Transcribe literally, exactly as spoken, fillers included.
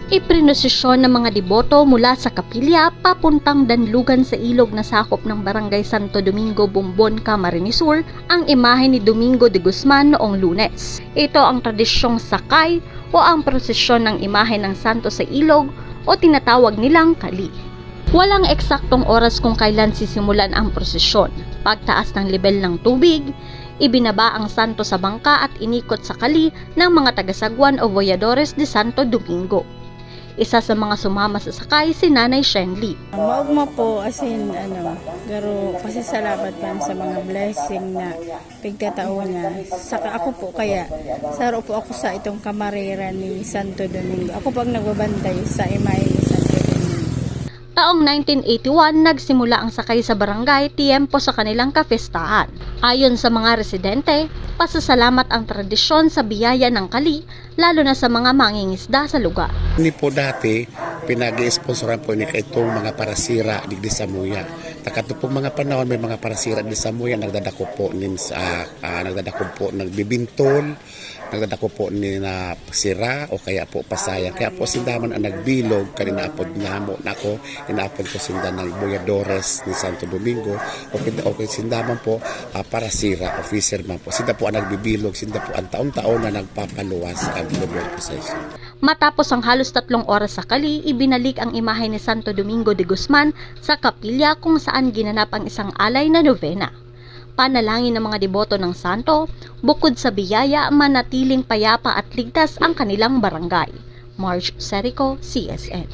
Iprinosesyon ng mga deboto mula sa kapilya papuntang danlugan sa ilog na sakop ng Barangay Santo Domingo, Bombon, Camarines Sur ang imahe ni Domingo de Guzman noong Lunes. Ito ang tradisyong sakay o ang prosesyon ng imahe ng santo sa ilog o tinatawag nilang kali. Walang eksaktong oras kung kailan sisimulan ang prosesyon. Pagtaas ng lebel ng tubig, ibinaba ang santo sa bangka at inikot sa kali ng mga tagasagwan o voyadores de Santo Domingo. Isa sa mga sumama sa sakay si Nanay Shenli. Maugma po, as in, ano, garo, pasasalamat man sa mga blessing na pigtatao niya. Saka ako po, kaya saro po ako sa itong kamarera ni Santo Domingo. Ako po ang nagbabantay sa imahe ni Santo Domingo. Taong nineteen eighty-one, nagsimula ang sakay sa barangay tiyempo sa kanilang kapestahan. Ayon sa mga residente, pasasalamat ang tradisyon sa biyaya ng kali, lalo na sa mga mangingisda sa lugar. Ini po dati, pinag-i-sponsoran po ini kaitong mga parasira digdi sa Muya. Takatupong mga panahon, may mga parasira di sa Muya, nagdadako po nin sa, ah, nagdadako po, nagbibintol, nagdadako po ni na sira o kaya po pasayang. Kaya po sinda man ang nagbilog, kan inaapod namo, nako, inaapod ko sinda ng boyadores ni Santo Domingo, o kin-, o kin-, sinda man po, ah, parasira, officer man po. Sinda po ang nagbibilog, sinda po ang taon-taon na nagpapaluwas ang lugar po sa iso. Matapos ang halos tatlong oras sa kali, ibinalik ang imahe ni Santo Domingo de Guzman sa kapilya kung saan ginanap ang isang alay na novena. Panalangin ng mga deboto ng santo, bukod sa biyaya, manatiling payapa at ligtas ang kanilang barangay. Marge Serico, C S N.